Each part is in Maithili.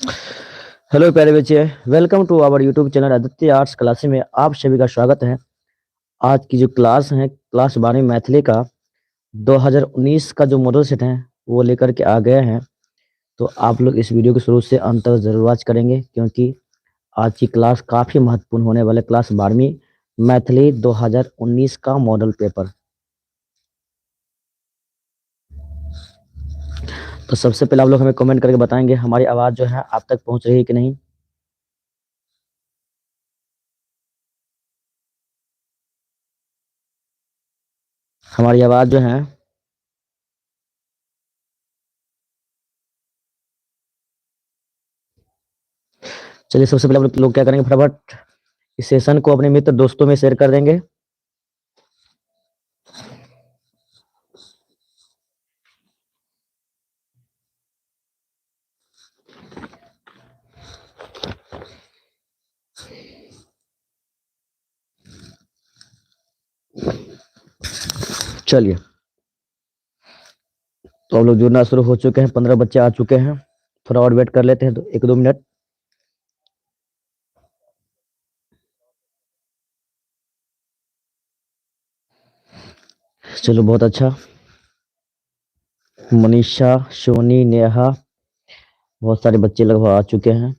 हेलो प्यारे बच्चे, welcome to our YouTube channel Aditya arts class में आप सभी का स्वागत है। आज की जो क्लास है, क्लास 12वीं मैथिली का 2019 का जो मॉडल सेट है वो लेकर के आ गए हैं। तो आप लोग इस वीडियो के शुरू से अंत तक जरूर वॉच करेंगे, क्योंकि आज की क्लास काफ़ी महत्वपूर्ण होने वाले। क्लास 12वीं मैथिली 2019 का मॉडल पेपर। तो सबसे पहले आप लोग हमें कमेंट करके बताएंगे हमारी आवाज़ जो है आप तक पहुंच रही है कि नहीं। हमारी आवाज़ जो है चलिए सबसे पहले आप लोग क्या करेंगे, फटाफट इस सेशन को अपने मित्र दोस्तों में शेयर कर देंगे। चलिए, तो आप लोग जुड़ना शुरू हो चुके हैं, 15 बच्चे आ चुके हैं। थोड़ा और वेट कर लेते हैं, तो 1-2 मिनट। चलो बहुत अच्छा। मनीषा, सोनी, नेहा, बहुत सारे बच्चे लगभग आ चुके हैं।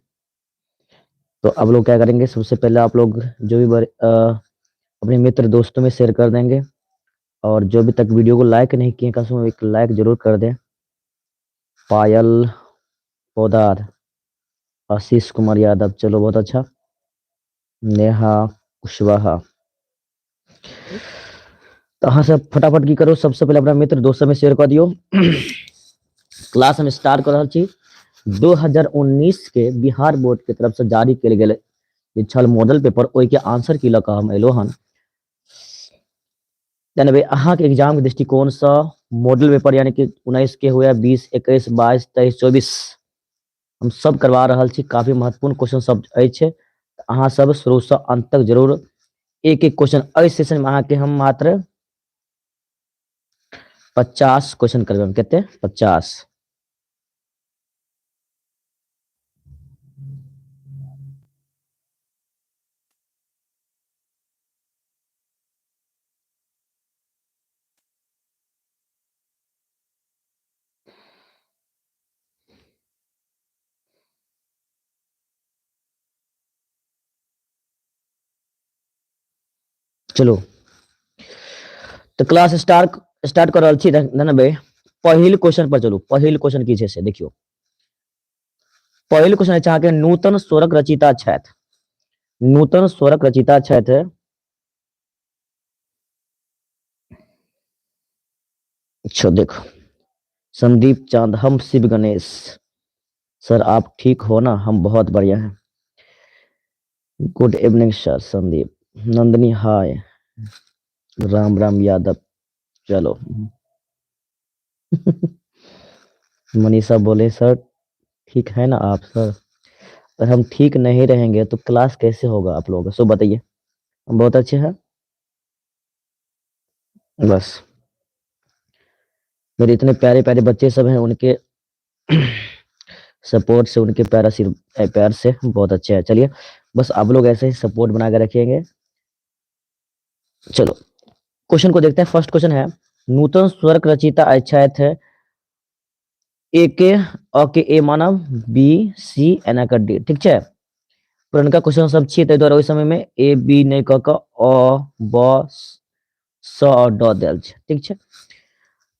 तो अब लोग क्या करेंगे, सबसे पहले आप लोग जो भी अपने मित्र दोस्तों में शेयर कर देंगे, और जो भी तक वीडियो को लाइक नहीं किए कम से कम एक लाइक जरूर कर दें। पायल पौदार, आशीष कुमार यादव, चलो बहुत अच्छा। नेहा कुशवाहा। तो हाँ सब फटाफट की करो, सबसे पहले अपना मित्र दोस्तों में शेयर कर दियो। क्लास हम स्टार्ट कर रहा छी। 2019 के बिहार बोर्ड के तरफ से जारी कयल गेल जे छल मॉडल पेपर, ओहि के आंसर की लऽ कऽ हम एलो हन। यानी भाई अहाँ के एग्जाम के दृष्टिकोण से मॉडल पेपर यानी कि 19 के हुए, 20, 21, 22, 23, 24 हम सब करवा रहल छी। काफी महत्वपूर्ण क्वेश्चन सब अछि। अहाँ सब शुरू से अंत तक जरूर एक एक क्वेश्चन, एहि सेशन में अहाँ के हम मात्र 50 क्वेश्चन करबै। कते? 50। चलो तो क्लास स्टार्ट कर रहल छी। धन्यवाद। पहिल क्वेश्चन पर चलू। पहिल क्वेश्चन की छै से देखियौ। पहिल क्वेश्चन अछि अहाँके नूतन स्वरक रचयिता छथि। नूतन स्वरक रचयिता छथि अच्छा देखो, संदीप चांद, हम शिव गणेश सर, आप ठीक हो ना? हम बहुत बढ़िया हैं। Good evening sir. Sandeep Nandini hi. Ram Ram Yadav, चलो। मनीषा बोले सर ठीक है ना आप सर? अगर हम ठीक नहीं रहेंगे तो क्लास कैसे होगा आप लोगों का? सो बताइए। हम बहुत अच्छे हैं। बस मेरे इतने प्यारे प्यारे बच्चे सब हैं, उनके सपोर्ट से, उनके प्यारा सिर प्यार से बहुत अच्छे हैं। चलिए बस आप लोग ऐसे ही सपोर्ट बना के रखेंगे। चलो क्वेश्चन को देखते हैं। फर्स्ट क्वेश्चन है, नूतन स्वर रचयिता छथि ए के, अ के ए मानव, बी सी एना के डी। ठीक छै, पुरनका क्वेश्चन सब छियै, ताहि दुआरे ओहि समय में ए बी नहि कऽ कऽ अ ब स और ड देल छै। ठीक छै,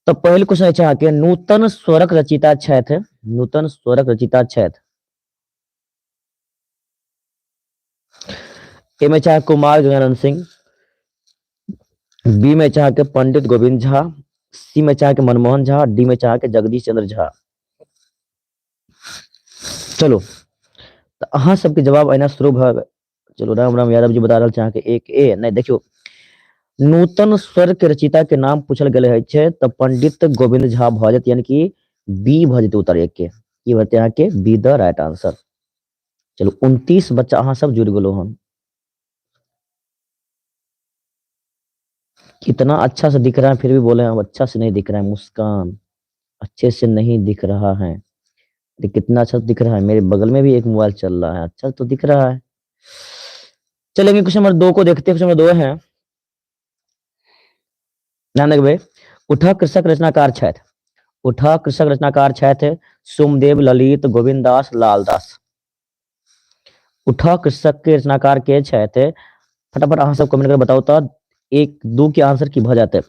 तऽ पहिल क्वेश्चन अछि अहाँके नूतन स्वरक रचयिता छथि। नूतन स्वरक रचयिता छथि, ए में छै कुमार गंगानंद सिंह, बी में छै अहाँके पंडित गोविंद झा, सी में छै अहाँके मनमोहन झा, डी में छै अहाँके जगदीश चंद्र झा। चलो तऽ अहाँ सबके जवाब एना शुरू भऽ। चलो राम राम यादव जी बता रहल छै अहाँके एक ए नहि। देखियौ, नूतन स्वर के रचयिता के नाम पूछल गेल छै तऽ पंडित गोविंद झा भऽ जेतै, यानी कि बी भऽ जेतै उत्तर एक के। की भऽ जेतै अहाँके? B the right answer. चलू 29 बच्चा अहाँ सब जुड़ि गेलहुँ हन। कितना अच्छा से दिख रहा है, फिर भी बोले हम अच्छा से नहीं दिख रहा है। मुस्कान अच्छे से नहीं दिख रहा है। देख कितना अच्छा दिख रहा है, मेरे बगल में भी एक मोबाइल चल रहा है, अच्छा तो दिख रहा है। चलेंगे क्वेश्चन नंबर 2 को देखते हैं। क्वेश्चन नंबर 2 है, ध्यान देखबै, उठा कृषक रचनाकार छथि। उठा कृषक रचनाकार छथि सोमदेव, ललित, गोविंद दास, लालदास। उठा कृषक के रचनाकार के छथि? फटाफट अहाँ सब कमेंट कर बताउ तऽ 1 2 के आंसर की भऽ जेतै।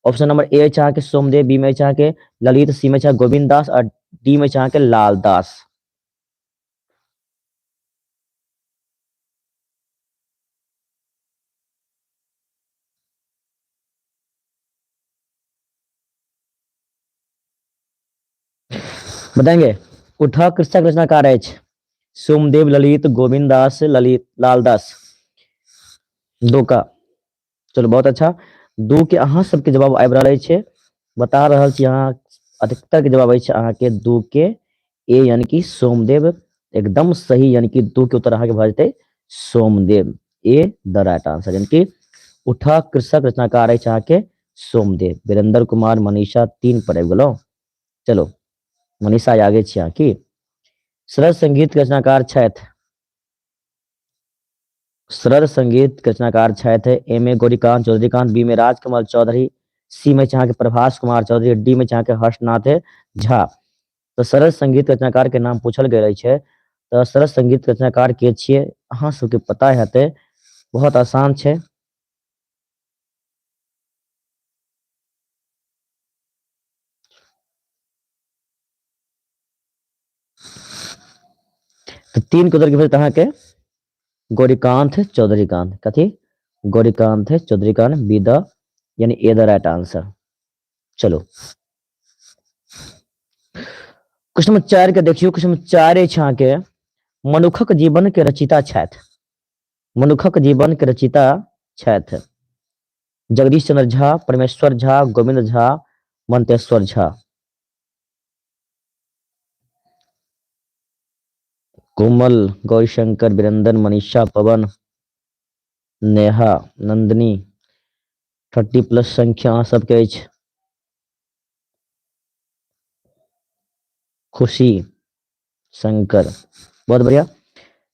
ऑप्शन नंबर ए अछि अहाँके सोमदेव, बी में अछि अहाँके ललित, सी में अछि गोविंद दास आ डी में अछि अहाँके लालदास। बताएंगे उठा कृषक रचनाकार अछि सोमदेव, ललित, गोविंद दास, ललित, लालदास। दो का चलो बहुत अच्छा, 2 के अहाँ सबके जवाब आबि रहल अछि। बता रहल छी अहाँ अधिकतर के जवाब अछि अहाँके 2 के ए यानी कि सोमदेव, एकदम सही, यानी कि 2 के उत्तर अहाँके भऽ जेतै Somdev, A the right answer. यानी कि उठा कृषक रचनाकार अछि अहाँके सोमदेव। वीरेंद्र कुमार, मनीषा 3 पर आबि गेलहुँ। चलो मनीषा आगे छी अहाँ की। शरद संगीत के रचनाकार छथि, शरद संगीत के रचनाकार छथि ए में गौरीकांत चौधरीकांत, बी में राजकमल चौधरी, सी में अहाँके प्रभास कुमार चौधरी, डी में अहाँके हर्षनाथ झा। तऽ शरद संगीत रचनाकार के नाम पूछल गेल अछि, तऽ शरद संगीत रचनाकार के छियै अहाँ सबके पता हेतै, बहुत आसान छै। तऽ 3 के उत्तर की भेल अहाँके गौरीकांत चौधरीकांत। कथी? गौरीकांत चौधरीकांत, बी the यानी ए the right answer. चलो क्वेश्चन नंबर 4 के देखियौ। क्वेश्चन नंबर 4 अछि अहाँके मनुखक जीवन के रचयिता छथि। मनुखक जीवन के रचयिता छथि जगदीश चंद्र झा, परमेश्वर झा, गोविंद झा, मंतेश्वर झा। कोमल, गौरीशंकर, वीरेंद्र, मनीषा, पवन, नेहा, नंदनी, 30+ संख्या अहाँ सबके अछि। खुशी, शंकर, बहुत बढ़िया।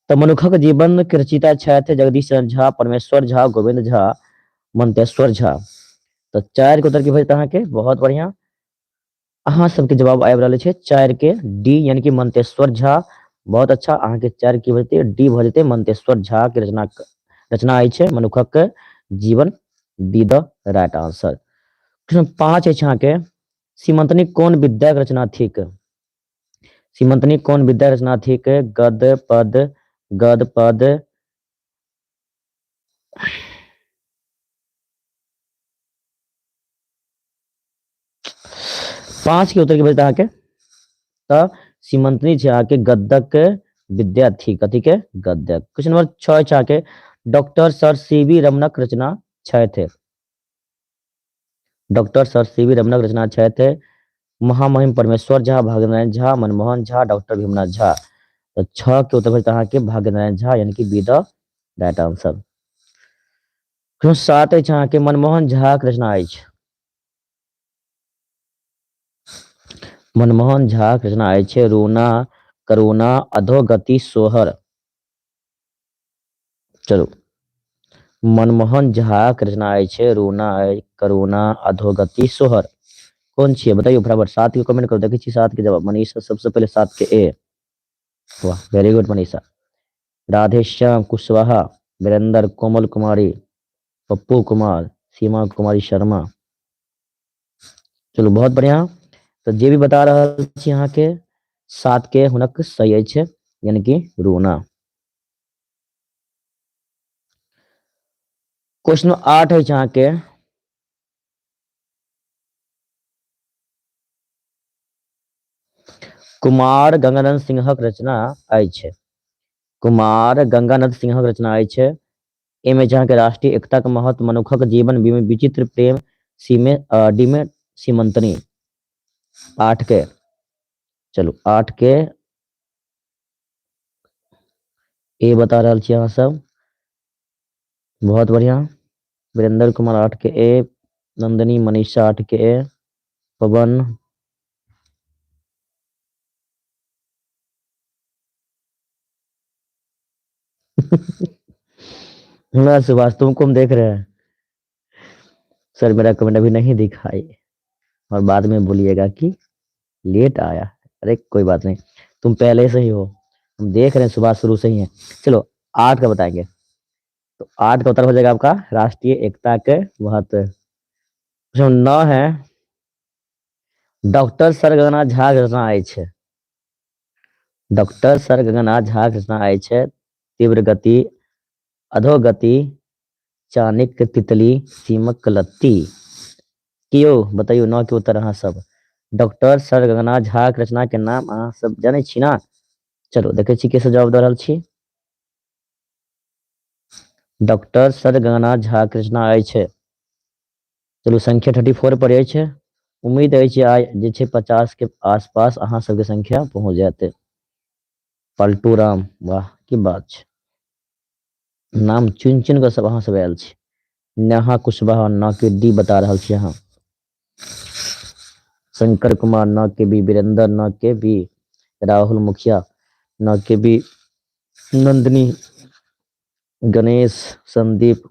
तऽ मनुखक जीवन के रचयिता छथि जगदीश चंद्र झा, परमेश्वर झा, गोविंद झा, मंतेश्वर झा। तऽ 4 के उत्तर की भऽ जेतै अहाँके, बहुत बढ़िया। अहाँ सबके जवाब आबि रहल अछि 4 के डी यानी कि मंतेश्वर झा, बहुत अच्छा। अहाँके 4 की भऽ जेतै डी भऽ जेतै मंतेश्वर झा के रचना अछि मनुखक जीवन, डी the right answer. प्रश्न 5 अछि अहाँके सीमंतनी कोन विद्याक रचना थिक? सीमंतनी कोन विद्या रचना थिक? गद्य, पद, गद्य, पद। 5 के उत्तर की बजत अहाँके तऽ सीमंतनी छै अहाँके गद्यक विद्या थिक। कथी के? गद्यक। क्वेश्चन नंबर 6 छै अहाँके डॉक्टर सर सी वी रमनक रचना छथि। डॉक्टर सर सी वी रमनक रचना छथि महामहिम परमेश्वर झा, भाग्यनारायण झा, मनमोहन झा, डॉक्टर भीमनाथ झा। तऽ 6 के उत्तर भेटत अहाँके भाग्यनारायण झा यानी कि B the right answer. Question 7 अछि अहाँके मनमोहन झाक रचना अछि। मनमोहन झाक रचना अछि रोना करुणा अधोगति सोहर। चलू मनमोहन झाक रचना अछि रोना करुणा अधोगति सोहर। कोन छियै बताइयो फटाफट, 7 के कमेंट करू, देखै छी 7 के जवाब। मनीषा सबसे पहिले 7 के ए, वाह वेरी गुड मनीषा। राधेश्याम कुशवाहा, वीरेंद्र, कोमल कुमारी, पप्पू कुमार, सीमा कुमारी शर्मा। चलू बहुत बढ़िया। तऽ जे भी बता रहल छी अहाँके 7 के हुनक सही अछि यानी कि रोना। क्वेश्चन 8 अछि अहाँके कुमार गंगानंद सिंहक रचना अछि। कुमार गंगानंद सिंहक रचना अछि। एहिमे छै अहाँके राष्ट्रीय एकता के महत्व, मनुखक जीवन, विचित्र प्रेम, सी में डी में सीमंतनी। 8 के, चलू 8 के ए बता रहल छी अहाँ सब, बहुत बढ़िया। वीरेंद्र कुमार 8 के ए, नंदनी मनीषा 8 के ए, पवन। ना सुभाष, तुमको हम देख रहे हैं। सर मेरा कमेंट अभी नहीं दिखाई और बाद में बोलिएगा कि लेट आया। अरे कोई बात नहीं, तुम पहले से ही हो, हम देख रहे हैं सुभाष शुरू से ही है। चलो 8 का बताएंगे, तो 8 का उत्तर हो जाएगा आपका राष्ट्रीय एकता के महत्व। जो 9 है, डॉक्टर सर गंगनाथ झा के रचना अछि। डॉक्टर सर गंगनाथ झा के रचना अछि तीव्र गति, अधोगति, चानिक तितली, सीमक लत्ती। की यौ बतैयौ 9 के उत्तर अहाँ सब। डॉक्टर सर गंगनाथ झा के रचना के नाम अहाँ सब जानै छी ना? चलो देखै छी के सब जवाब दऽ रहल छी। डॉक्टर सर गंगनाथ झा के रचना अछि। चलू संख्या 34 पर अछि। उम्मीद अछि आइ जे छै 50 के आसपास अहाँ सबके संख्या पहुँच जायत। पलटू राम, वाह की बात छै, नाम चुनि चुनि कऽ सब अहाँ सब आयल छी। नेहा कुशवाहा 9 के डी बता रहल छी अहाँ। शंकर कुमार 9 के बी, वीरेंद्र 9 के बी, राहुल मुखिया 9 के बी, नंदनी, गणेश, संदीप।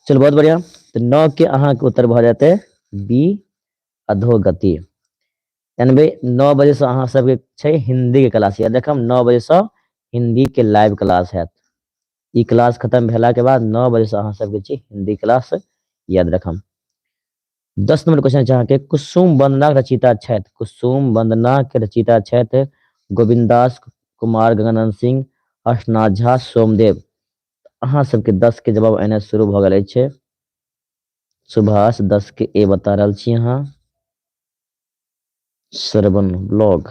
चलो बहुत बढ़िया, तो 9 के अहाँके उत्तर भऽ जेतै बी, अधोगति। यानी 9 बजे से अहाँ सबके छै हिंदी के क्लास। याद रखब 9 बजे से हिंदी के लाइव क्लास हैत। ई क्लास खत्म भेला के बाद 9 बजे से अहाँ सबके छै हिंदी क्लास, याद रखब। 10 नंबर क्वेश्चन छै अहाँके, कुसुम वंदना के रचयिता छथि। कुसुम वंदना के रचयिता छथि गोविंदास कुमार, गंगानंद सिंह, हर्षनाथ झा, सोमदेव। अहाँ सबके 10 के जवाब एना शुरू भऽ गेल अछि। सुभाष 10 के ए बता रहल छी अहाँ। श्रवण ब्लॉग,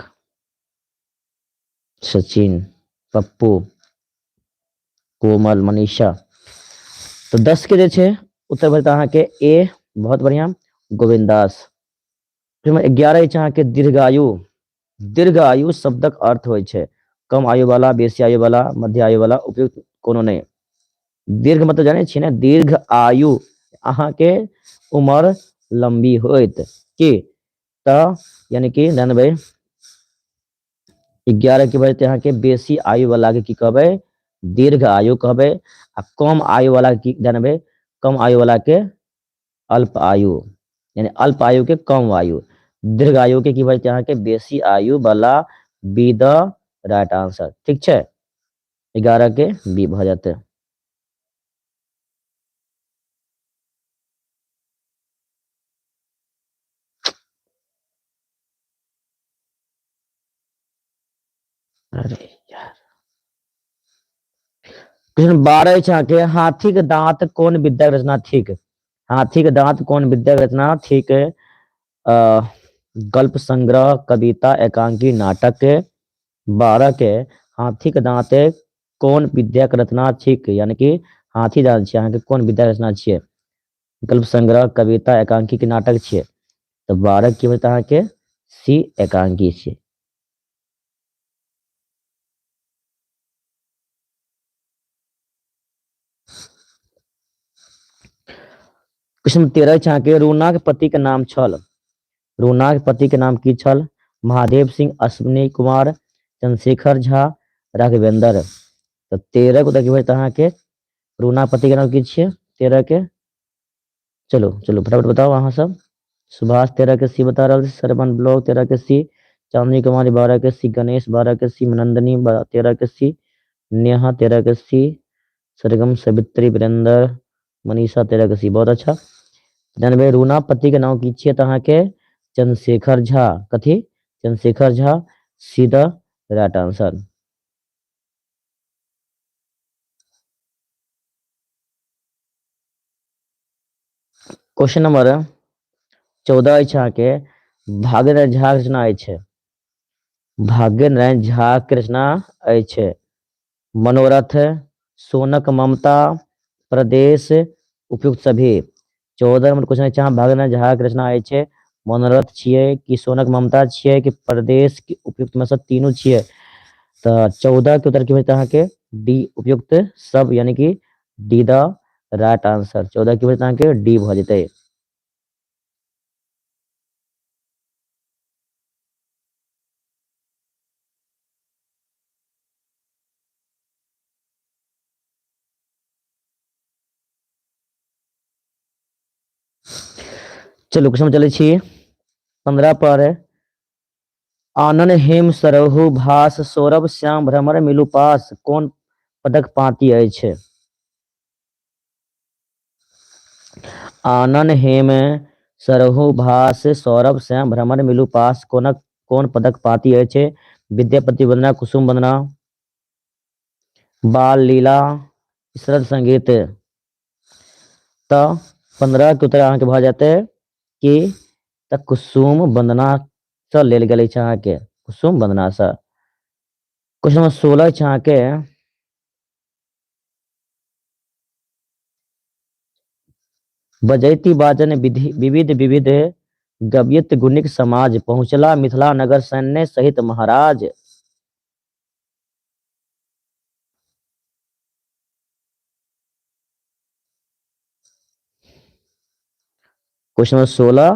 सचिन, पप्पू, कोमल, मनीषा। तो 10 के जे छै उत्तर भऽ जेतै अहाँके ए, बहुत बढ़िया, गोविंदास। फिर 11 अछि अहाँके दीर्घायु। दीर्घायु शब्दक अर्थ होइ छै कम आयु वाला, बेसी आयु वाला, मध्य आयु वाला, उपयुक्त कोनो नहि। दीर्घ मतलब जानै छियै ने, दीर्घ आयु अहाँके उमर लंबी होइत की, तऽ यानी कि जानबै 11 के बजते अहाँके बेसी आयु वाला के की कहबै, दीर्घ आयु कहबै। आ कम आयु वाला की जानबै, कम आयु वाला के अल्प आयु, यानी अल्प आयु के कम आयु। दीर्घ आयु के की बजते अहाँके बेसी आयु वाला, बी the right answer. ठीक छै, 11 के बी भऽ जेतै। अरे यार, क्वेश्चन 12 अछि अहाँके, हाथी के दांत कोन विद्या के रचना थिक? हाथी के दांत कोन विद्या के रचना थिक? गल्प संग्रह, कविता, एकांकी, नाटक। 12 के हाथी के दांत कोन विद्या के रचना थिक? यानी कि हाथी दांत छियै अहाँके, कोन विद्या के रचना छियै? गल्प संग्रह, कविता, एकांकी के नाटक छियै। तऽ 12 की होत अहाँके सी, एकांकी छियै। क्वेश्चन 13 अछि अहाँके, रूना के पति के नाम छल। रूना के पति के नाम की छल? महादेव सिंह, अश्विनी कुमार, चंद्रशेखर झा, राघवेंद्र। तऽ 13 के उत्तर की होत अहाँके, रूना पति के नाम की छियै 13 के? चलो चलो फटाफट बताओ अहाँ सब। सुभाष 13 के सी बता रहल छी, श्रवण ब्लॉग 13 के सी, चांदनी कुमारी 12 के सी, गणेश 12 के सी, नंदनी 13 के सी, नेहा 13 के सी, सरगम, सवित्री, वीरेंद्र, मनीषा 13 के सी। बहुत अच्छा। जानबे रूना पति के नाम की छियै तऽ अहाँके चंद्रशेखर झा। कथी? Chandrashekhar Jha, C the right answer. Question number 14 अछि अहाँके, भाग्यनारायण झा के रचना अछि। भाग्यनारायण झा के रचना अछि मनोरथ, सोनक ममता, प्रदेश, उपयुक्त सभी। 14 नंबर क्वेश्चन अछि अहाँ, भाग्यनारायण झा के रचना अछि मनोरथ छियै कि सोनक ममता छियै कि प्रदेश के उपयुक्त में से तीनू छियै? तऽ 14 के उत्तर की होयत अहाँके डी, उपयुक्त सब, यानी कि डी द राइट आंसर। 14 की होयत अहाँके डी भऽ जेतै। चलू क्वेश्चन चलै छी 15 पर। आनन हेम सरहु भास सौरभ श्याम भ्रमर मिलु पास कोन पदक पाँति अछि? आनन हेम सरहु भास सौरभ श्याम भ्रमर मिलु पास कोनक कोन पदक पाँति अछि? विद्यापति वंदना, कुसुम वंदना, बाल लीला, शरद संगीत। तऽ 15 के उत्तर अहाँके भऽ जेतै कि तऽ कुसुम वंदना सँ लेल गेल अछि अहाँके, कुसुम वंदना सँ। क्वेश्चन नंबर 16 अछि अहाँके। बजैती बाजन विधि विविध विविध गव्यत गुणिक समाज पहुँचला मिथिला नगर सैन्य सहित महाराज। क्वेश्चन नंबर 16,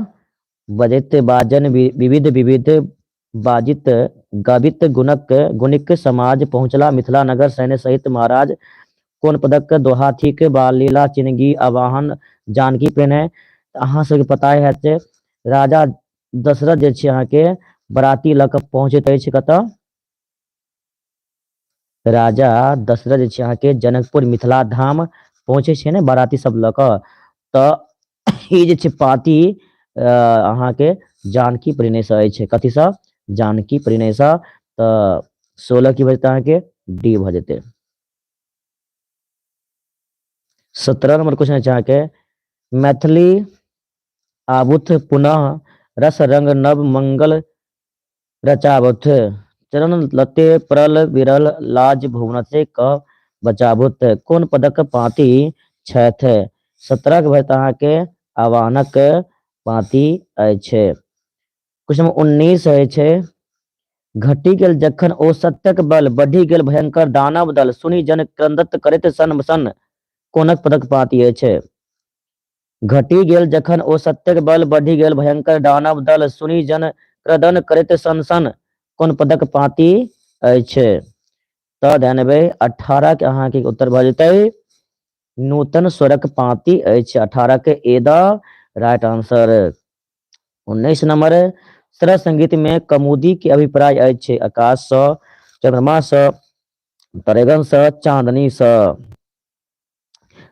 बजैत बाजन विविध विविध बाजित गवित गुणक गुणिक समाज पहुँचला मिथिला नगर सैन्य सहित महाराज कोन पदक दोहा थिक? बाल लीला, चिनगी, आवाहन, जानकी प्रणय। अहाँ सबके पता हैत जे राजा दशरथ जे छै अहाँके बराती लऽ कऽ पहुँचैत अछि कतऽ? राजा दशरथ जे छै अहाँके जनकपुर मिथिला धाम पहुँचै छै ने बराती सब लऽ कऽ, तऽ ई जे छै पाती अहाँके जानकी परिणयसँ अछि। कथीसँ? जानकी परिणयसँ। तऽ 16 की भऽ जेतै अहाँके? डी भऽ जेतै। 17 नंबर क्वेश्चन अछि अहाँके। मैथिली आबुथ पुनः रस रंग नव मंगल रचाबथ चरण लते परल विरल लाज भुवन से कह बचाबुथ कोन पदक पाँति छथि? 17 के भऽ अहाँके आह्वानक पाँति अछि। क्वेश्चन नंबर 19 अछि। घटि गेल जखन ओ सत्यक बल, बढ़ि गेल भयंकर दानव दल, सुनि जन क्रन्दत करैत सन सन कोनक पदक पाँति अछि? घटि गेल जखन ओ सत्यक बल, बढ़ि गेल भयंकर दानव दल, सुनि जन क्रदन करैत सन सन कोन पदक पाँति अछि? तऽ ध्यान देबै 18 के अहाँके उत्तर भऽ जेतै नूतन स्वरक पाँति अछि। 18 के A the right answer. 19 number, सरस संगीत में कमुदी के अभिप्राय अछि? आकाश सँ, चंद्रमा सँ, तरेगन सँ, चांदनी सँ।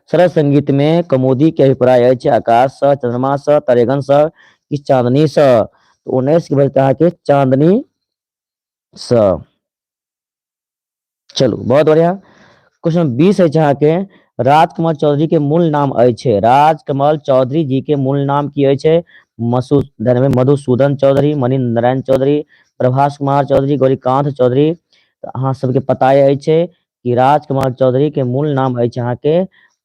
सरस संगीत में कमुदी के अभिप्राय अछि आकाश सँ, चंद्रमा सँ, तरेगन सँ कि चांदनी सँ? 19 के भऽ जेतै अहाँके चांदनी सँ। चलू बहुत बढ़िया। क्वेश्चन 20 अछि अहाँके। राजकमल चौधरी के मूल नाम अछि? राजकमल चौधरी जी के मूल नाम की अछि? मधुसूदन चौधरी, मणिन्द्र नारायण चौधरी, प्रभास कुमार चौधरी, गौरीकांत चौधरी। तऽ अहाँ सबके पता अछि कि राजकमल चौधरी के मूल नाम अछि अहाँके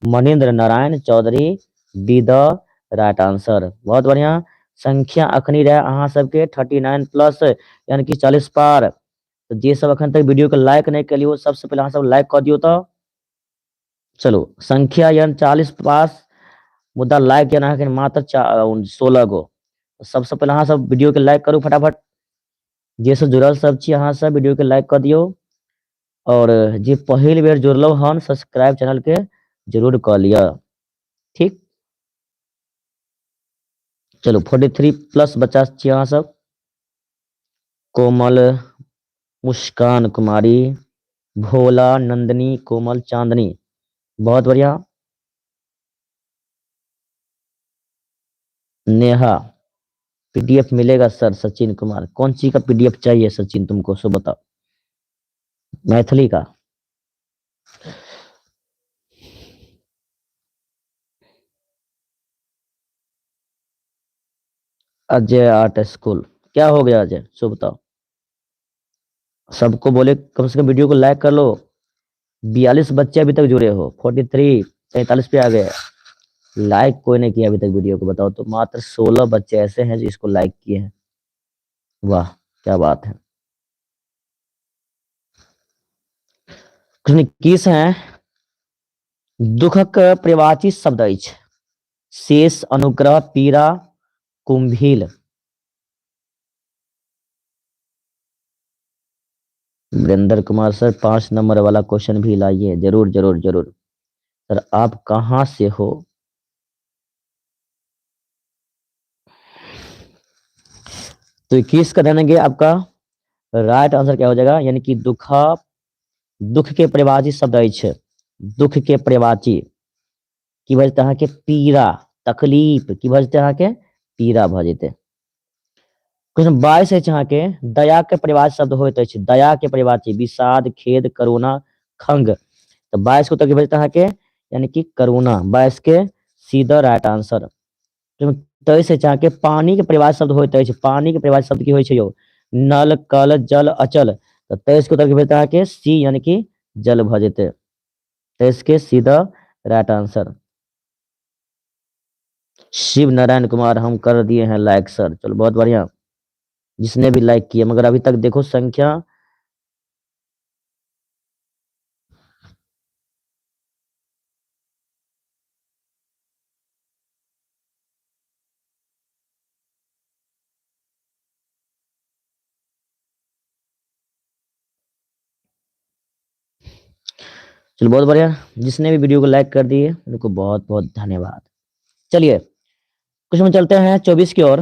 Manindra Narayan Chaudhary. D the right answer. बहुत बढ़िया। संख्या अखनी रहे अहाँ सबके 39 प्लस यानी कि 40 पार। तऽ जे सब अखन तक वीडियो के लाइक नहि केलियौ सबसे पहिले अहाँ सब लाइक कऽ दियौ। तऽ चलू संख्या यानी 40 पास, मुदा लाइक यानी अहाँके मात्र 16 गो। सबसे पहिले अहाँ सब वीडियो के लाइक करू फटाफट। जे सब जुड़ल सब छी अहाँ सब वीडियो के लाइक कऽ दियौ, और जे पहिल बेर जुड़लहुँ हन सब्सक्राइब चैनल के जरूर कऽ लिअ। ठीक, चलू 43 प्लस बच्चा छी अहाँ सब। कोमल, मुस्कान कुमारी, भोला, नंदनी, कोमल, चांदनी, बहुत बढ़िया। नेहा, पीडीएफ मिलेगा सर? सचिन कुमार, कौन चीज का पीडीएफ चाहिए सचिन तुमको, सो बताओ। मैथिली का। अजय आर्ट स्कूल, क्या हो गया अजय, सो बताओ। सबको बोले कम से कम वीडियो को लाइक कर लो। 42 बच्चे अभी तक जुड़े हो, 43 43 पे आ गए। लाइक कोई नहीं किया अभी तक वीडियो को, बताओ तो। मात्र 16 बच्चे ऐसे हैं जो इसको लाइक किए हैं। वाह क्या बात है। 21 है। दुखक पर्यायवाची शब्द अछि? शेष, अनुग्रह, पीड़ा, कुंभील। वीरेंद्र कुमार सर 5 नंबर वाला क्वेश्चन भी लाइए, जरूर जरूर जरूर। सर आप कहाँ से हो? तो 21 का ध्यान देंगे आपका राइट आंसर क्या हो जाएगा, यानी कि दुखा, दुख के परिवाची शब्द अछि, दुख के परिवाची की भऽ जेतै अहाँके पीड़ा, तकलीफ, की भऽ जेतै अहाँके पीड़ा भऽ जेतै। क्वेश्चन 22 अछि अहाँके, दया के परिवाची शब्द होइत अछि, दया के परिवाची विषाद, खेद, करुणा, खंग। तऽ 22 के उत्तर की भऽ जेतै अहाँके, यानी कि करुणा, 22 के सी the right answer. 23 अछि अहाँके, पानी के परिवाची शब्द होइत अछि, पानी के परिवाची शब्द की होइ छै यौ, नल, कल, जल, अचल। तऽ 23 के उत्तर की भऽ जेतै अहाँके सी, यानी कि जल भऽ जेतै। 23 के C the right answer. Shiv Narayan Kumar हम कर दिए हैं लाइक सर, चलो बहुत बढ़िया, जिसने भी लाइक किया, मगर अभी तक देखो संख्या चलो बहुत बढ़िया, जिसने भी वीडियो को लाइक कर दिए उनको बहुत बहुत धन्यवाद। चलिए कुछ हम चलते हैं 24 की ओर।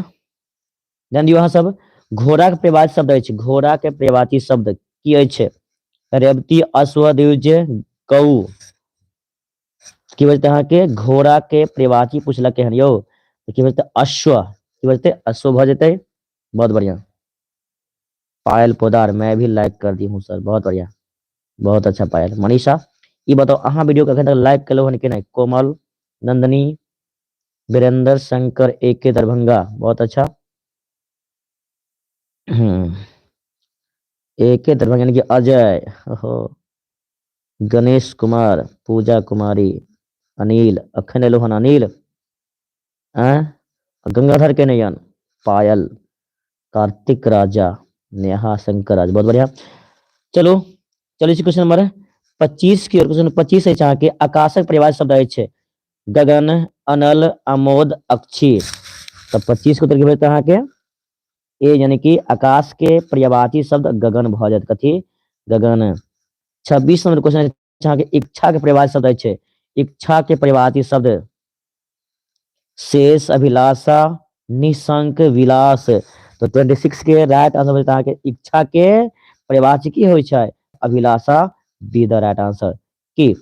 ध्यान दियौ अहाँ सब, घोड़ा के पर्यायवाची शब्द अछि, घोड़ा के पर्यायवाची शब्द की अछि, रेवती, अश्व, द्विज, गौ। की बजते अहाँके घोड़ा के पर्यायवाची पूछलक हन यौ, तऽ की बजते अश्व, की बजते अश्व भऽ जेतै। बहुत बढ़िया पायल पोदार, मैं भी लाइक कर दी हूँ सर, बहुत बढ़िया, बहुत अच्छा पायल। मनीषा ई बताओ अहाँ वीडियो के अखन तक लाइक केलहुँ हन कि नहि? कोमल, नंदनी, वीरेंद्र शंकर, ए के दरभंगा, बहुत अच्छा। ए के दरभंगा यानी कि अजय, ओहो, गणेश कुमार, पूजा कुमारी, अनिल, अखन एलहुँ हन अनिल, आँय, गंगाधर के नहि, पायल, कार्तिक राजा, नेहा शंकर राज, बहुत बढ़िया। चलो चलै छी क्वेश्चन नंबर 25 की ओर। क्वेश्चन 25 अछि अहाँके, आकाशक पर्यायवाची शब्द अछि गगन, अनल, आमोद, अक्षी। तऽ 25 के उत्तर की भेटत अहाँके ए, यानी कि आकाश के पर्यायवाची शब्द गगन भऽ जायत। कथी? गगन। 26 नंबर क्वेश्चन अछि अहाँके, इच्छा के पर्यायवाची शब्द अछि, इच्छा के पर्यायवाची शब्द शेष, अभिलाषा, निशंक, विलास। तऽ 26 के राइट आंसर भऽ जेतै अहाँके इच्छा के पर्यायवाची की होइ छै, अभिलाषा, बी the right answer. की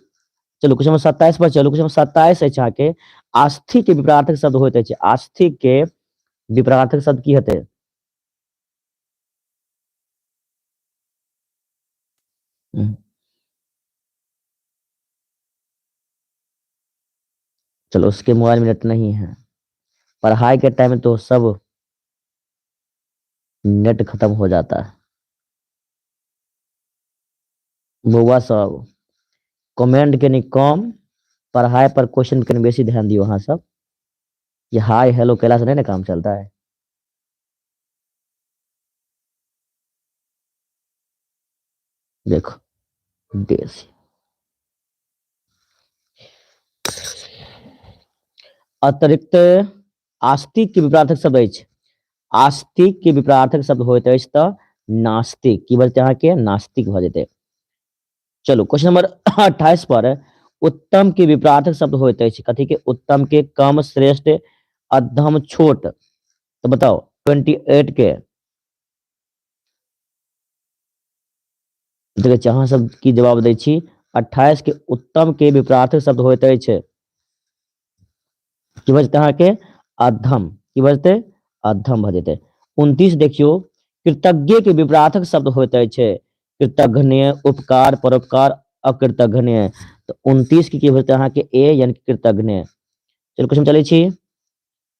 चलू क्वेश्चन नंबर 27 पर चलू। क्वेश्चन नंबर 27 अछि अहाँके, आस्थिक के विपरार्थक शब्द होइत अछि, आस्थिक के विपरार्थक शब्द की हेतै? चलो उसके मोबाइल में नेट नहीं है, पढ़ाई के टाइम तो सब नेट खत्म हो जाता है। बौआ सब कमेंट कनि कम, पढ़ाई पर क्वेश्चन कनि बेसी ध्यान दियौ अहाँ सब। ये हाय हेलो कैला से नहीं ना काम चलता है। देखो देसी अतिरिक्त आस्तिक के विपरार्थक शब्द अछि, आस्तिक के विपरार्थक शब्द होइत अछि तऽ नास्तिक, की बजतै अहाँके नास्तिक भऽ जेतै। चलू क्वेश्चन नंबर 28 पर, उत्तम के विपरार्थक शब्द होइत अछि, कथी के? उत्तम के कम, श्रेष्ठ, अधम, छोट। तो बताओ 28 के देखै छी अहाँ सब की जवाब दै छी। 28 के उत्तम के विपरार्थक शब्द होइत अछि, की बजतै अहाँके अधम, की बजतै अधम भऽ जेतै। 29 देखियौ, कृतज्ञ के विपरार्थक शब्द होइत अछि, कृतघ्न, उपकार, परोपकार, अकृतघ्न। तऽ 29 के की होतै अहाँके ए, यानी कि कृतघ्न। चलू क्वेश्चन चलै छी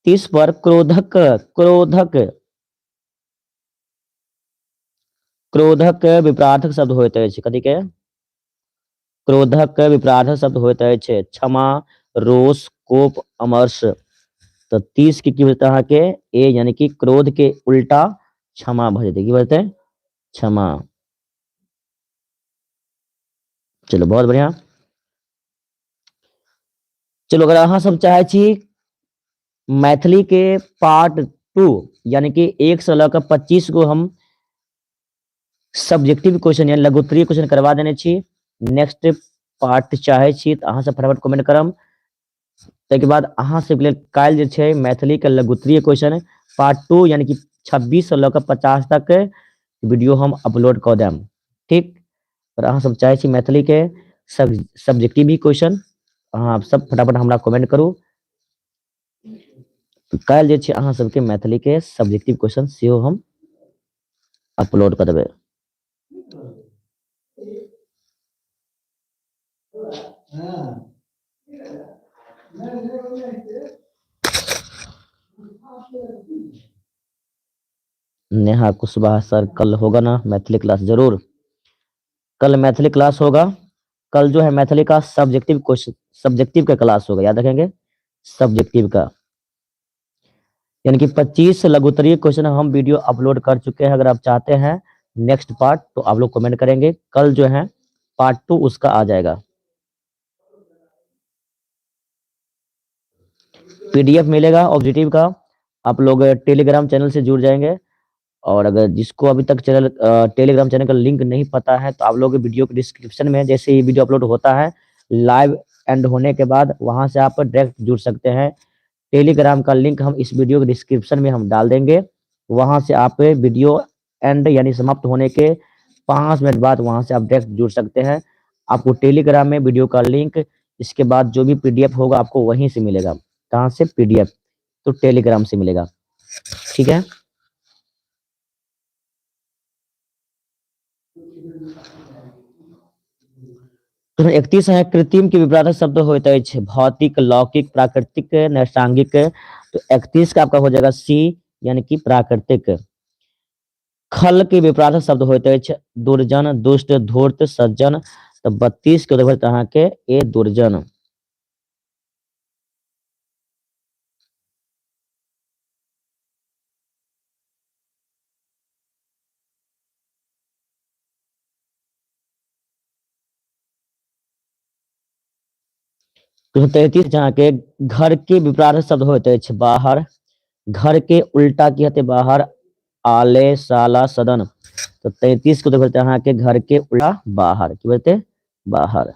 30 पर, क्रोधक, क्रोधक, क्रोधक विपरार्थक शब्द होइत अछि, कथी के? क्रोधक विपरार्थक शब्द होइत अछि क्षमा, रोष, कोप, अमर्ष। तऽ 30 के की होतै अहाँके ए, यानी कि क्रोध के उल्टा क्षमा भऽ जेतै, की भऽ जेतै? क्षमा। चलो बहुत बढ़िया। चलो अगर अहाँ सब चाहे छी मैथिली के पार्ट 2 यानी कि 1 से लऽ कऽ 25 गो हम सब्जेक्टिव क्वेश्चन यानी लघुत्तरीय क्वेश्चन करवा देने छी, नेक्स्ट पार्ट चाहे छी तऽ अहाँ सब फटाफट कमेंट करम। ताहिके बाद अहाँ सबके लेल काल्हि जे छै मैथिली के लघुत्तरीय क्वेश्चन पार्ट 2 यानी कि 26 से लऽ कऽ 50 तक वीडियो हम अपलोड कऽ देब। ठीक, और अहाँ सब चाहे छी मैथिली के सब सब्जेक्टिव भी क्वेश्चन, अहाँ सब फटाफट हमरा कमेंट करू। काल्हि जे छै अहाँ सबके मैथिली के सब्जेक्टिव क्वेश्चन सेहो हम अपलोड कऽ देबै। नेहा कुशवाहा सर कल होगा ना मैथिली क्लास? जरूर, कल मैथिली क्लास होगा। कल जो है मैथिली का सब्जेक्टिव क्वेश्चन, सब्जेक्टिव का क्लास होगा, याद रखेंगे सब्जेक्टिव का। यानी कि 25 लघुत्तरीय क्वेश्चन हम वीडियो अपलोड कर चुके हैं। अगर आप चाहते हैं नेक्स्ट पार्ट तो आप लोग कमेंट करेंगे, कल जो है पार्ट 2 उसका आ जाएगा। पीडीएफ मिलेगा ऑब्जेक्टिव का, आप लोग टेलीग्राम चैनल से जुड़ जाएंगे। और अगर जिसको अभी तक चैनल टेलीग्राम चैनल का लिंक नहीं पता है तो आप लोग वीडियो के डिस्क्रिप्शन में जैसे ही वीडियो अपलोड होता है लाइव एंड होने के बाद वहां से आप डायरेक्ट जुड़ सकते हैं। टेलीग्राम का लिंक हम इस वीडियो के डिस्क्रिप्शन में हम डाल देंगे, वहां से आप वीडियो एंड यानी समाप्त होने के 5 मिनट बाद वहां से आप डायरेक्ट जुड़ सकते हैं। आपको टेलीग्राम में वीडियो का लिंक, इसके बाद जो भी पीडीएफ होगा आपको वहीं से मिलेगा। कहाँ से? पीडीएफ तो टेलीग्राम से मिलेगा। ठीक है, तो 31 है कृत्रिम के विपरीत शब्द होता है भौतिक, लौकिक, प्राकृतिक, नैसर्गिक। तो 31 का आपका हो जाएगा सी यानी कि प्राकृतिक। खल के विपरीत शब्द होता है दुर्जन, दुष्ट, धूर्त, सज्जन। तो 32 के उत्तर अहाँ के ए दुर्जन। 33 जहाँ के घर के विपरीत शब्द होते हैं बाहर, घर के उल्टा की होते बाहर, आले, साला, सदन। तो 33 को देखते हैं के घर के उल्टा बाहर, की बोलते बाहर।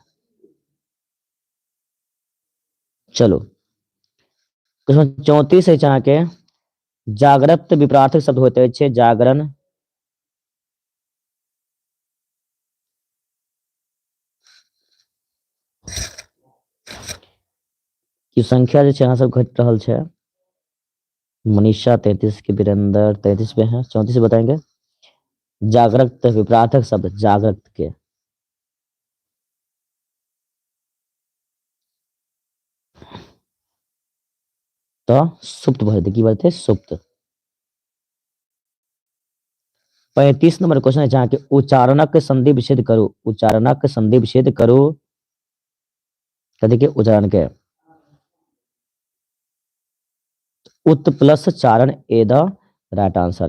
चलो 34 है जहाँ के जागृत विपरार्थक शब्द होते हैं जागरण, की संख्या जो यहाँ सब घट रहा है। मनीषा 33 के, वीरेंद्र 33 पे है, 34 बताएंगे। जागृत विपरार्थक शब्द जागृत के, तो सुप्त भर की बोलते सुप्त। 35 नंबर क्वेश्चन है जहाँ के उच्चारणक संधि विच्छेद करो, उच्चारणक संधि विच्छेद करो। देखिए उच्चारण के उत plus Charan A the right answer.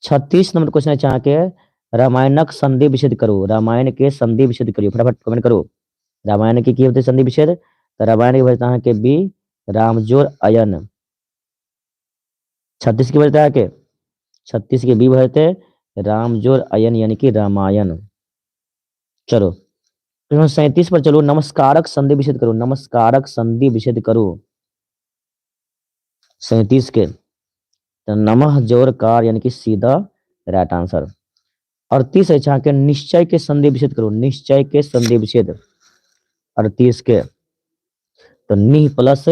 36 number question है जहाँ के रामायणक संधि विच्छेद करो, रामायण के संधि विच्छेद करियो, फटाफट कमेंट करो। रामायण के की होते संधि विच्छेद? तो रामायण के बचता है के बी रामजोर अयन। 36 के बचता है के 36 के बी भरते रामजोर अयन यानी कि रामायण। चलो 37 पर चलो, नमस्कारक संधि विच्छेद करो, नमस्कारक संधि विच्छेद करो। 37 के तो नमः जोर कार यानी कि सीधा राइट आंसर। 38 है के निश्चय के संधि विच्छेद करो, निश्चय के संधि विच्छेद। 38 के तो निह प्लस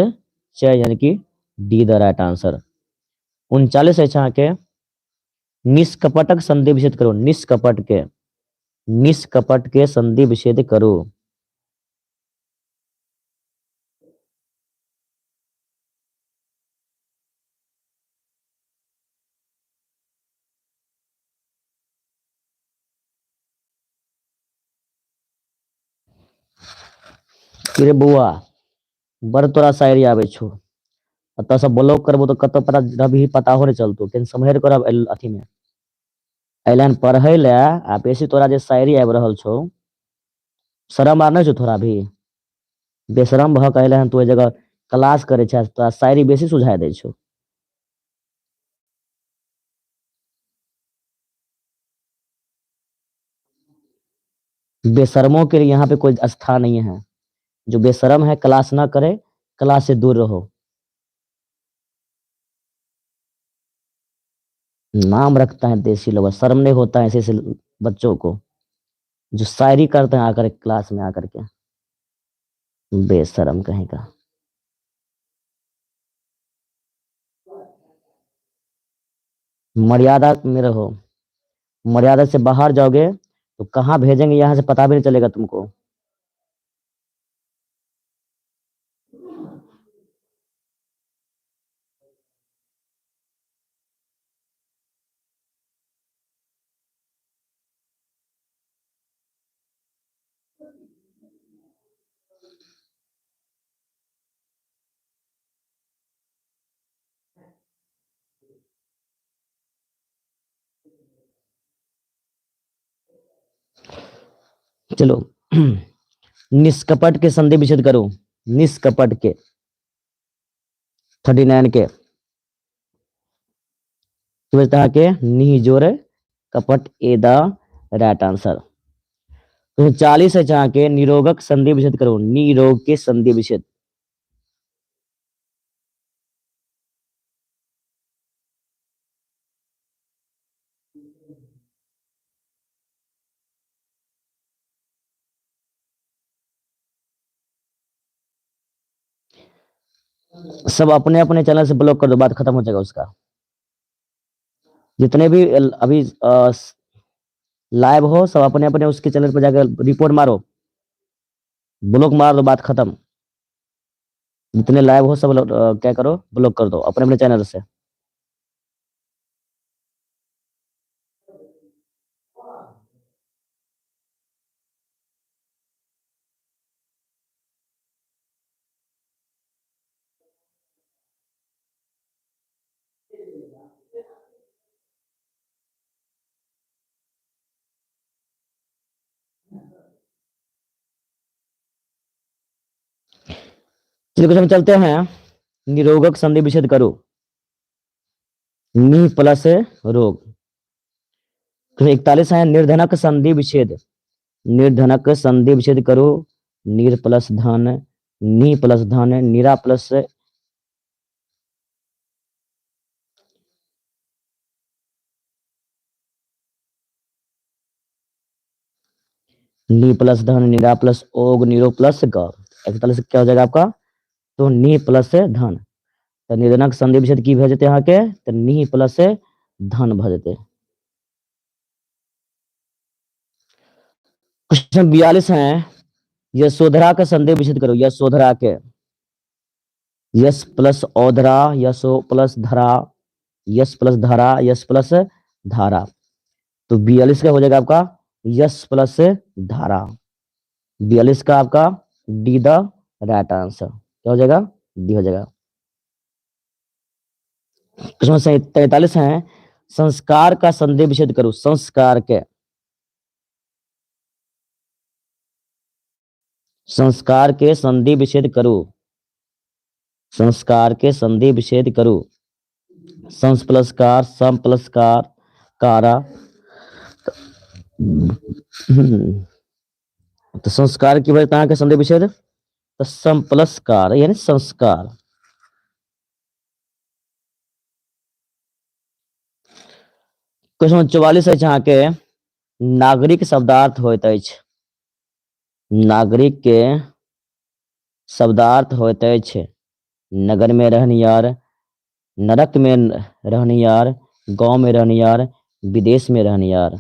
चय यानी कि डी the right answer. 39 है के निष्कपटक संधि विच्छेद करो, निष्कपट के, निष्कपट के संधि विच्छेद करो। रे बौआ बड़ तोरा शायरी आबै छौ, एतऽ से ब्लॉक करबो तो कतऽ पता रही पता हो नहीं चलतो, कनि सम्हरि कर अथी में अयलन पढ़ै ले आ बेसी तोरा जे शायरी आबि रहल छौ, शरम आर नहीं छौ थोड़ा भी? बेशरम भऽ के अयले हन तू एहि जगह क्लास करै छै, तोरा शायरी बेसी सुझाय दै छौ। बेशर्मों के लिए यहाँ पे कोई स्थान नहीं है, जो बेशर्म है क्लास ना करे, क्लास से दूर रहो। नाम रखता है देसी लोग, शर्म नहीं होता है ऐसे ऐसे बच्चों को जो शायरी करते हैं आकर क्लास में आकर के, बेशरम कहीं का। मर्यादा में रहो, मर्यादा से बाहर जाओगे तो कहाँ भेजेंगे यहाँ से पता भी नहीं चलेगा तुमको। चलो निष्कपट के संधि विच्छेद करो, निष्कपट के 39 के तो बचता है के निजोर कपट, ए the right answer. तो 40 है जहाँ के निरोगक संधि विच्छेद करो, निरोग के संधि विच्छेद। सब अपने अपने चैनल से ब्लॉक कर दो, बात खत्म हो जाएगा उसका। जितने भी अभी लाइव हो सब अपने अपने उसके चैनल पर जाकर रिपोर्ट मारो, ब्लॉक मार दो, बात खत्म। जितने लाइव हो सब क्या करो, ब्लॉक कर दो अपने अपने चैनल से। चलिए कुछ हम चलते हैं, निरोगक संधि विच्छेद करो, नि प्लस रोग। 41 है निर्धनक संधि विच्छेद, निर्धनक संधि विच्छेद करो, निर प्लस धन, नि प्लस धन, निरा प्लस नी प्लस धन, निरा प्लस ओग, निरो प्लस ग। 41 क्या हो जाएगा आपका, तो नी प्लस धन। तो निर्धनक संधि विच्छेद की भऽ जेतै अहाँके, तो नी प्लस धन भऽ जेतै। क्वेश्चन 42 है, यशोधरा के संधि विच्छेद करो, यशोधरा के, यश प्लस औधरा, यशो प्लस धरा, यश प्लस धरा, यश प्लस धारा। तो 42 का हो जाएगा आपका यश प्लस धारा। 42 का आपका डी the right answer. क्या हो जाएगा, डी हो जाएगा। क्वेश्चन 43 है, संस्कार का संधि विच्छेद करो, संस्कार के, संस्कार के संधि विच्छेद करो, संस्कार के संधि विच्छेद करो। संस प्लस कार, सम प्लस कार, कारा। तो संस्कार की वजह के संधि विच्छेद, तो सम प्लस कार यानी संस्कार। क्वेश्चन 44 है जहाँ के नागरिक शब्दार्थ होइत अछि, नागरिक के शब्दार्थ होइत अछि नगर में रहनिहार, नरक में रहनिहार, गांव में रहनिहार, विदेश में रहनिहार।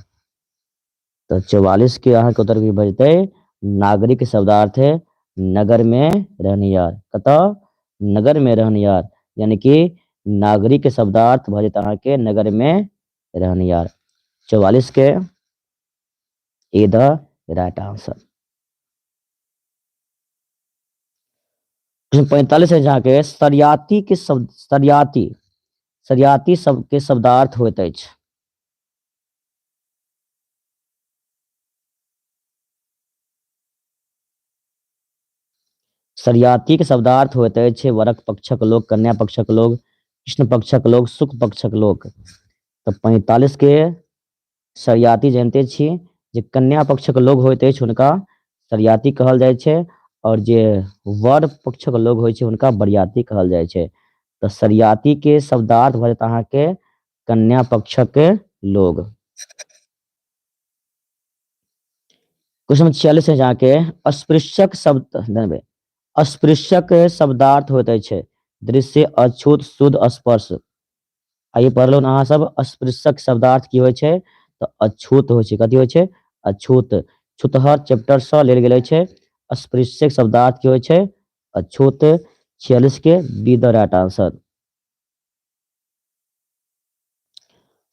तो 44 के अहाँके उत्तर की भऽ जेतै नागरिक शब्दार्थ है नगर में रहनिहार। कतऽ, नगर में रहनिहार, यानी कि नागरिक शब्दार्थ भऽ जेतै अहाँके नगर में रहनिहार। 44 के ए the right answer. 45 है जहाँ के सरियाती के शब्द, सरियाती, सरियाती शब्द के शब्दार्थ होइत अछि। सरियाती के शब्दार्थ होइत अछि वरक पक्षक लोक, कन्या पक्षक लोक, कृष्ण पक्षक लोक, शुक्ल पक्षक लोक। तो 45 के सरियाती जानते छी जे कन्या पक्षक लोक होइत अछि हुनका सरियाती कहल जाइ छै, और जे वर पक्षक लोक होइ छै हुनका बरियाती कहल जाइ छै। तो सरियाती के शब्दार्थ भऽ जायत अहाँके कन्या पक्षक लोग। क्वेश्चन नंबर 46 है अहाँके अस्पृश्यक शब्द, अस्पृश्यक शब्दार्थ होइत अछि दृश्य, अछूत, शुद्ध, स्पर्श। आइए पढ़लहुँ अहाँ सब अस्पृश्यक शब्दार्थ की होइ छै? तऽ अछूत होइ छै। कथी होइ छै? अछूत। छूतहर चैप्टर सँ लेल गेल अछि। अस्पृश्यक शब्दार्थ की होइ छै? अछूत। 46 के B the right answer.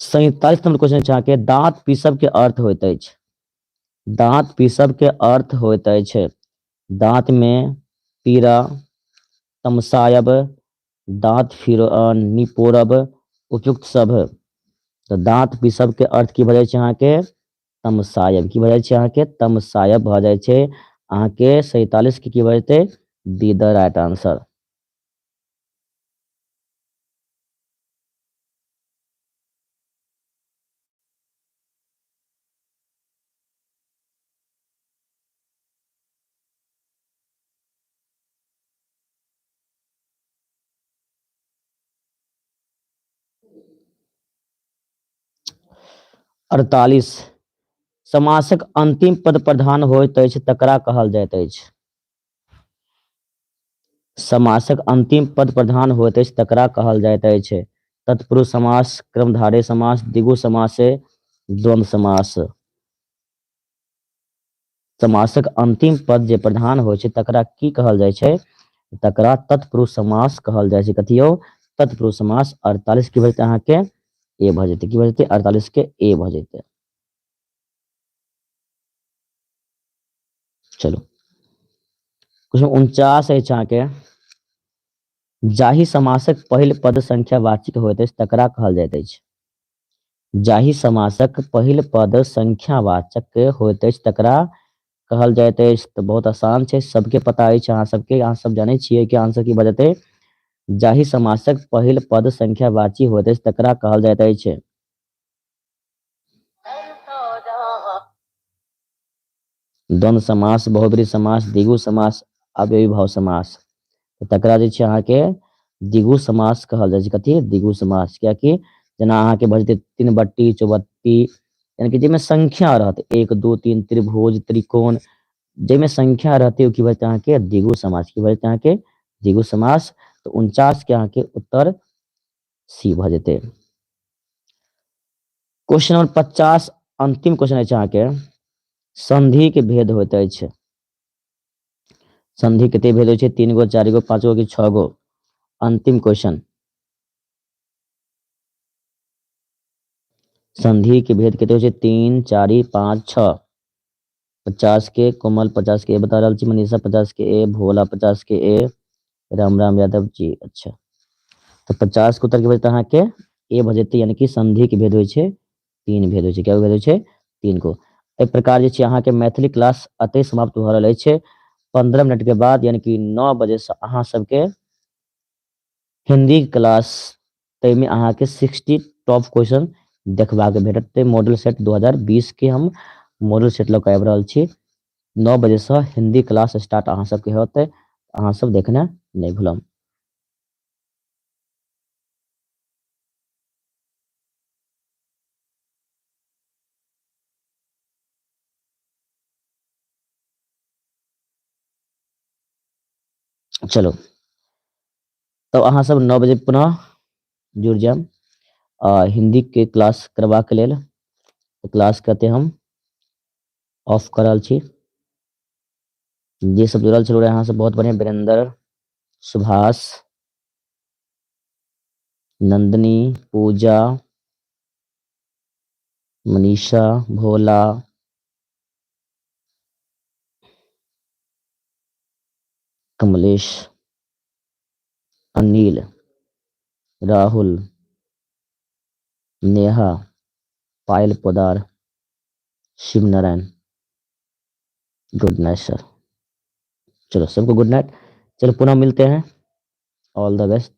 47 number question छै अहाँके दाँत पीसब के अर्थ होइत अछि। दाँत पीसब के अर्थ होइत अछि दाँत में पीड़ा, तमसायब, दाँत फिर निपोरब, उपयुक्त सब। तऽ दाँत पीसब के अर्थ की भऽ जाइ छै अहाँके? तमसायब। की भऽ जाइ छै अहाँके? तमसायब भऽ जाइ छै। अहाँके 47 के की भऽ जेतै? B the right answer. 48 समासक अंतिम पद प्रधान होइत अछि तकरा कहल जाइत अछि। समासक अंतिम पद प्रधान होइत अछि तकरा कहल जाइत अछि तत्पुरुष समास, क्रमधारे समास, द्विगु समास, द्वंद्व समास। समासक अंतिम पद जे प्रधान होइ छै तकरा की कहल जाइ छै? तकरा तत्पुरुष समास कहल जाइ छै। कथियो? तत्पुरुष समास। 48 की भऽ जेतै अहाँके? ए भऽ जेतै। की भऽ जेतै? 48 के ए भऽ जेतै। चलू, क्वेश्चन 49 अछि अहाँके जाहि समासक पहिल पद संख्यावाचक होइत अछि तकरा कहल जाइत अछि। जाहि समासक पहिल पद संख्यावाचक होइत अछि तकरा कहल जाइत अछि। तऽ बहुत आसान छै, सबके पता अछि, अहाँ सबके, अहाँ सब जानै छियै कि आंसर की भऽ जेतै। जाहि समासक पहिल पद संख्यावाची होइत अछि तकरा कहल जाइत अछि। द्वंद्व समास, बहुव्रीहि समास, द्विगु समास, अव्ययीभाव समास। तकरा जे छै अहाँके द्विगु समास कहल जाइ छै। कथी? द्विगु समास। कियाकि जेना अहाँके भऽ जेतै तीन बट्टी, चौबट्टी, यानी कि जाहिमे संख्या रहत 1 2 3, त्रिभुज, त्रिकोण, जाहिमे संख्या रहतै ओ की भऽ जेतै अहाँके? द्विगु समास। की भऽ जेतै अहाँके? द्विगु समास। तऽ 49 के अहाँके उत्तर सी भऽ जेतै। क्वेश्चन नंबर 50 अंतिम क्वेश्चन अछि अहाँके संधि के भेद होइत अछि। संधि कते भेद होइ छै? 3 गो, 4 गो, 5 गो कि 6 गो? अंतिम क्वेश्चन। संधि के भेद कते होइ छै? 3, 4, 5, 6। 50 के कोमल 50 के ए बता रहल छी, मनीषा 50 के ए, भोला 50 के ए, राम राम यादव जी। अच्छा, तऽ 50 के उत्तर की भऽ जेतै अहाँके? ए भऽ जेतै। यानी कि संधि के भेद होइ छै 3 भेद होइ छै। क्या भेद होइ छै? 3 गो। एहि प्रकार जे छै अहाँके मैथिली क्लास एतहि समाप्त भऽ रहल अछि। 15 मिनट के बाद यानी कि 9 बजे से अहाँ सबके हिंदी क्लास, ताहिमे अहाँके 60 टॉप क्वेश्चन देखबाक भेटत। मॉडल सेट 2020 के हम मॉडल सेट लऽ कऽ आबि रहल छी। 9 बजे से हिंदी क्लास स्टार्ट अहाँ सबके होतै, अहाँ सब देखना नहि भूलब। चलो, तब अहाँ सब 9 बजे पुनः जुड़ जायब हिंदी के क्लास करबाक लेल। क्लास कहते हम ऑफ कर रहल छी। जे सब जुड़ल छलहुँ अहाँ सब बहुत बढ़िया, Virendra, Subhash, Nandini, Pooja, Manisha, Bhola, Kamlesh, Anil, Rahul, Neha, Payal Podar, Shiv Narayan. Good night sir. चलो सबको गुड नाइट। चलो पुनः मिलते हैं। All the best.